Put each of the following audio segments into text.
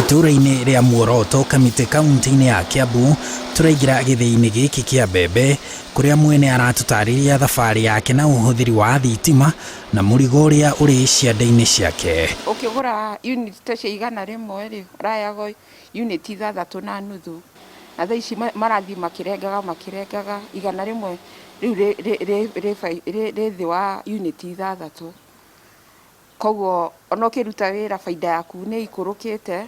Itũũra-inĩ rĩa Muoroto, Kamiti kaunti-inĩ ya Kiambu, tũraingĩra gĩthĩi-inĩ gĩkĩ kĩa mbembe, kũrĩa mwene aratũtarĩria thabarĩ yake na ũhũthĩri wa thitima na mũrigo ũrĩa ũrĩ ciande-inĩ ciake. Ũkĩgũra unit ta cia 100 rĩ, ũrayagwo unit 6.5, na thaa ici marathiĩ makĩrengaga makĩrengaga, 100 rĩu rĩ thĩ wa unit 6. Koguo ona ũkĩruta wĩra bainda yaku nĩ ĩikũrũkĩte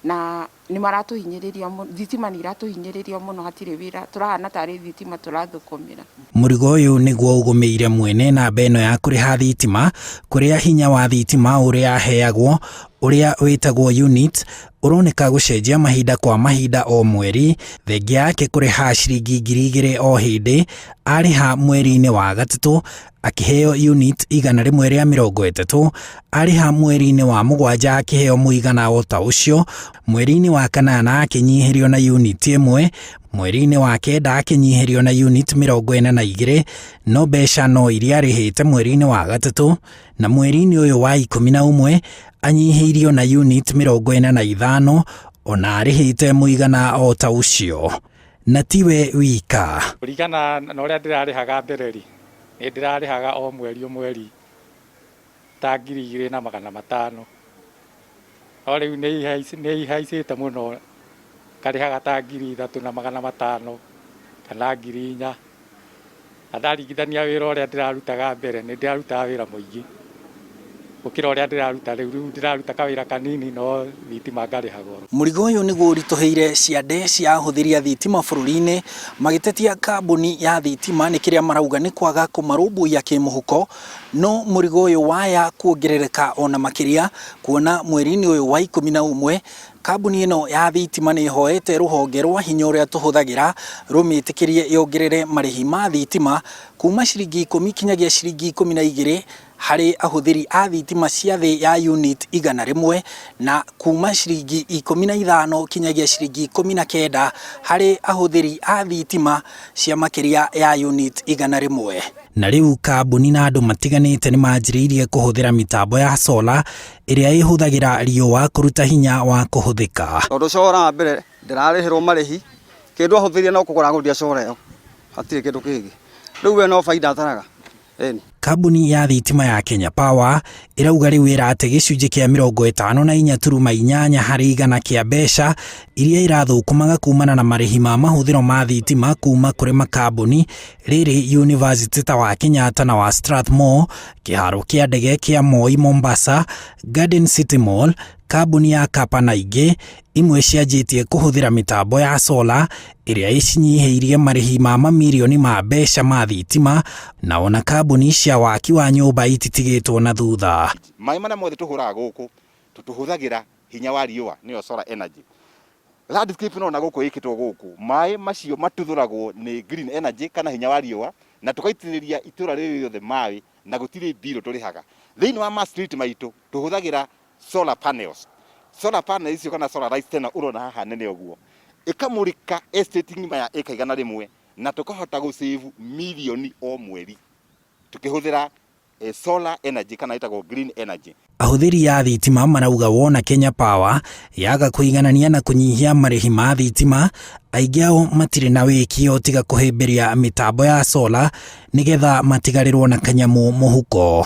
na nĩ maratũhinyĩrĩria mũno, thitima nĩ iratũhinyĩrĩria mũno hatirĩ wĩra, tũrahana tarĩ thitima tũrathũkũmĩra. Mũrigo ũyũ nĩguo ũgũmĩire mwene namba ĩno ya kũrĩha thitima, kũrĩa hinya wa thitima ũrĩa aheagwo, ũrĩa wĩtagwo unit, ũroneka gũcenjia mahinda kwa mahinda o mweri, thengia yake kũrĩha ciringi 2000 o hĩndĩ, arĩha mweri-inĩ wa gatatũ, akĩheo unit 130, arĩha mweri-inĩ wa mũgwanja akĩheo mũigana o ta ũcio, mweri-inĩ wa kanana akĩnyihĩrio na unit 1, mweri-inĩ wa kenda akĩnyihĩrio na unit 42, no mbeca no iria arĩhĩte mweri-inĩ wa gatatũ, na mweri-inĩ ũyũ wa 11 anyihĩirio na unit 45 ona arĩhĩte mũigana o ta ũcio. Na tiwe wika. Kũringana na ũrĩa ndĩrarĩhaga mbere rĩ, nĩ ndĩrarĩhaga o mweri o mweri ta 2500, no rĩu nĩ ihaicĩte mũno, ngarĩhaga ta 3500 kana 4000, na ndaringithania wĩra ũrĩa ndĩrarutaga mbere, nĩ ndĩrarutaga wĩra mũingĩ gũkĩra ũrĩa ndĩraruta rĩu, rĩu ndĩraruta kawĩra kanini no thitima ngarĩha goro. Mũrigo ũyũ nĩguo ũritũhĩire ciande cia ahũthĩri a thitima bũrũri-inĩ magĩtetia kambuni ya thitima nĩ kĩrĩa marauga nĩ kwaga kũmarũmbũiya kĩmũhuko, no mũrigo ũyũ waya kuongerereka ona makĩria kuona mweri-inĩ ũyũ wa 11 kambuni ĩno ya thitima nĩ ĩhoete rũhonge rwa hinya ũrĩa tũhũthagĩra rũmĩtĩkĩrie yongerere marĩhi ma thitima kuma ciringi 10 kinyagia ciringi 12 harĩ ahũthĩri a thitima cia thĩ ya unit 100 na kuma ciringi 15 kinyagia ciringi 19 harĩ ahũthĩri a thitima cia makĩria ya unit 100. Na rĩu kambuni na andũ matiganĩte nĩ manjĩrĩirie kũhũthĩra mĩtambo ya solar ĩrĩa ĩhũthagĩra riũa kũruta hinya wa kũhũthĩka. Tondũ solar mbere ndĩrarĩhĩrwo marĩhi, kĩndũ ahũthĩrire no kũgũra agũrire solar ĩyo, hatirĩ kĩndũ kĩngĩ. Rĩu we no bainda ataraga. Ĩni. Kambuni ya thitima ya Kenya Power ĩrauga rĩu ĩrate gĩcunjĩ kĩa 58.8 harĩ igana kĩa mbeca iria irathũkũmaga kumana na marĩhi ma mahũthĩro ma thitima kuma kũrĩ makambuni, rĩrĩ yunivasĩtĩ ta wa Kenyatta na wa Strathmore, kĩharo kĩa ndege kĩa Moi Mombasa, Garden City Mall, kambuni ya Kapa na ingĩ, imwe cianjĩtie kũhũthĩra mĩtambo ya solar ĩrĩa ĩcinyihĩirie marĩhi ma mamirioni ma mbeca ma thitima, na ona kambuni cia waki wa nyũmba ititigĩtwo na thutha. Maĩ marĩa mothe tũhũraga gũkũ tũhũthagĩra hinya wa riũa nĩyo solar energy. Landscape ĩno ona gũkũ ĩkĩtwo gũkũ, maĩ macio matuthũragwo nĩ green energy kana hinya wa riũa na tũgaitĩrĩria itũra rĩrĩ rĩothe maĩ na gũtirĩ mbirũ tũrĩhaga. Thĩinĩ wa ma street maitũ tũhũthagĩra solar panels. Solar panels icio kana solar lights tena ũrona haha nene ũguo, ĩkamũrĩka estate ng'ima ya ĩka 100 na tũkahota gũ save mirioni o mweri tũkĩhũthĩra solar energy kana ĩtagwo green energy. Ahũthĩri a thitima marauga wona Kenya Power yaga kũiganania na kũnyihia marĩhi ma thitima, aingĩ ao matirĩ na wĩkio tiga kũhĩmbĩria mĩtambo ya solar nĩgetha matigarĩrwo na kanyamũ mũhuko.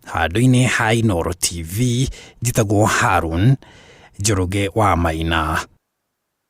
Handũ-inĩ ha Inooro TV, njĩtagwo Harun Njoroge wa Maina.